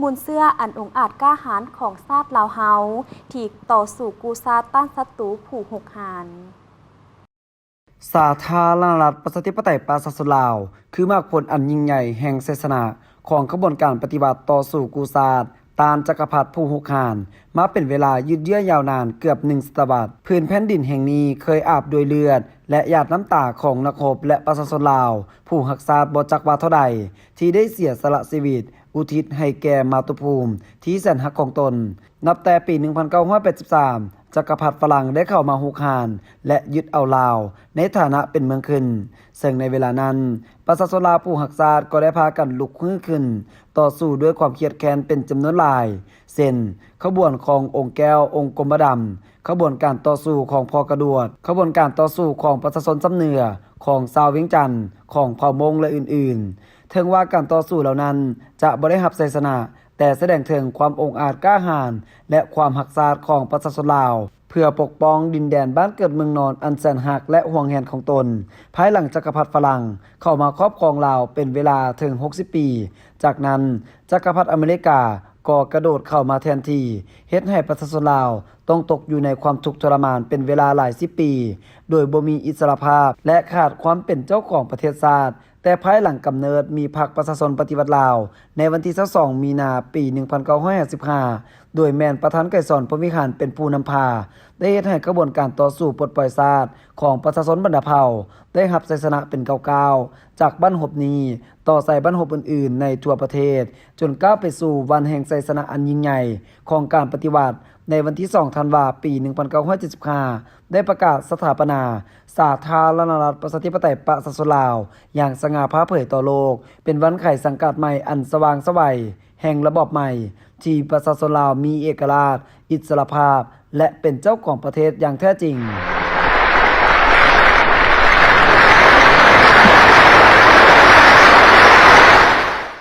ມູນເຊື້ອອັນອົງອາດກ້າຫານຂອງຊາດລາວເຮົາ ທີ່ຕໍ່ສູ້ກູ້ຊາດຕ້ານສັດຕູຜູ້ຮຸກຮານ. ສາທາລະນະລັດ ປະຊາທິປະໄຕ ປະຊາຊົນລາວ ຄືໝາກຜົນອັນຍິ່ງໃຫຍ່ແຫ່ງໄຊຊະນະຂອງຂະບວນການປະຕິວັດຕໍ່ສູ້ກູ້ຊາດ ຕ້ານຈັກກະພັດຜູ້ຮຸກຮານ ມາເປັນເວລາຍືດເຍື້ອຍາວນານເກືອບໜຶ່ງສະຕະວັດ. ພື້ນແຜ່ນດິນແຫ່ງນີ້ເຄີຍອາບດ້ວຍເລືອດ ແລະ ຫຍາດນ້ຳຕາຂອງນັກຮົບ ແລະ ປະຊາຊົນລາວຜູ້ຮັກຊາດບໍ່ຈັກວ່າເທົ່າໃດ ທີ່ໄດ້ເສຍສະຫຼະຊີວິດ ອຸທິດໃຫ້ແກ່ມາຕຸພູມທີ່ແສນຮັກຂອງຕົນ. ນັບແຕ່ປີໜຶ່ງພັນເກົ້າຮ້ອຍແປດສິບສາມ ຈັກກະພັດຝຣັ່ງໄດ້ເຂົ້າມາຮຸກຮານ ແລະ ຍຶດເອົາລາວໃນຖານະເປັນເມືອງຂຶ້ນ, ເຊິ່ງໃນເວລານັ້ນ ປະຊາຊົນລາວຜູ້ຮັກຊາດກໍໄດ້ພາກັນລຸກຮືຂຶ້ນຕໍ່ສູ້ດ້ວຍຄວາມຄຽດແຄ້ນເປັນຈຳນວນຫຼາຍ ເຊັ່ນ ຂະບວນຂອງອົງແກ້ວ ອົງກົມມະດຳ, ຂະບວນການຕໍ່ສູ້ຂອງພໍ່ກະດວດ, ຂະບວນການຕໍ່ສູ້ຂອງປະຊາຊົນຊຳເໜືອ, ຂອງຊາວວຽງຈັນ, ຂອງເຜົ່າມົ້ງ ແລະ ອື່ນໆ. ເຖິງວ່າການຕໍ່ສູ້ເຫຼົ່ານັ້ນຈະບໍ່ໄດ້ຮັບໄຊຊະນະ, ແຕ່ສະແດງເຖິງຄວາມອົງອາດກ້າຫານ ແລະ ຄວາມຮັກຊາດຂອງປະຊາຊົນລາວ ເພື່ອປົກປ້ອງດິນແດນບ້ານເກີດເມືອງນອນອັນແສນຮັກ ແລະ ຫວງແຫນຂອງຕົນ. ພາຍຫຼັງຈັກກະພັດຝຣັ່ງເຂົ້າມາຄອບຄອງລາວເປັນເວລາເຖິງຫົກສິບປີ, ຈາກນັ້ນ ຈັກກະພັດອາເມລິກາກໍກະໂດດເຂົ້າມາແທນທີ່, ເຮັດໃຫ້ປະຊາຊົນລາວຕ້ອງຕົກຢູ່ໃນຄວາມທຸກທໍລະມານເປັນເວລາຫຼາຍສິບປີ ໂດຍບໍ່ມີອິດສະຫຼະພາບ ແລະ ຂາດຄວາມເປັນເຈົ້າຂອງປະເທດຊາດ. ແຕ່ພາຍຫຼັງກຳເນີດມີພັກປະຊາຊົນປະຕິວັດລາວ ໃນວັນທີຊາວສອງ ມີນາ ປີໜຶ່ງພັນເກົ້າຮ້ອຍຫ້າສິບຫ້າ ໂດຍແມ່ນປະທານໄກສອນ ພົມວິຫານ ເປັນຜູ້ນຳພາ, ໄດ້ເຮັດໃຫ້ຂະບວນການຕໍ່ສູ້ປົດປ່ອຍຊາດຂອງປະຊາຊົນບັນດາເຜົ່າໄດ້ຮັບໄຊຊະນະເປັນກ້າວໆ ຈາກບັ້ນຮົບນີ້ຕໍ່ໃສ່ບັ້ນຮົບອື່ນໆໃນທົ່ວປະເທດ, ຈົນກ້າວໄປສູ່ວັນແຫ່ງໄຊຊະນະອັນຍິ່ງໃຫຍ່ຂອງການປະຕິວັດ ໃນວັນທີສອງ ທັນວາ ປີໜຶ່ງພັນເກົ້າຮ້ອຍເຈັດສິບຫ້າ ໄດ້ປະກາດສະຖາປະນາສາທາລະນະລັດ ປະຊາທິປະໄຕ ປະຊາຊົນລາວ ຢ່າງສະຫງ່າຜ່າເຜີຍຕໍ່ໂລກ, ເປັນວັນໄຂສັງກາດໃໝ່ອັນສະຫວ່າງສະໄຫວແຫ່ງລະບອບໃໝ່ ທີ່ປະຊາຊົນລາວມີເອກະລາດ, ອິດສະຫຼະພາບ ແລະ ເປັນເຈົ້າຂອງປະເທດຢ່າງແທ້ຈິງ.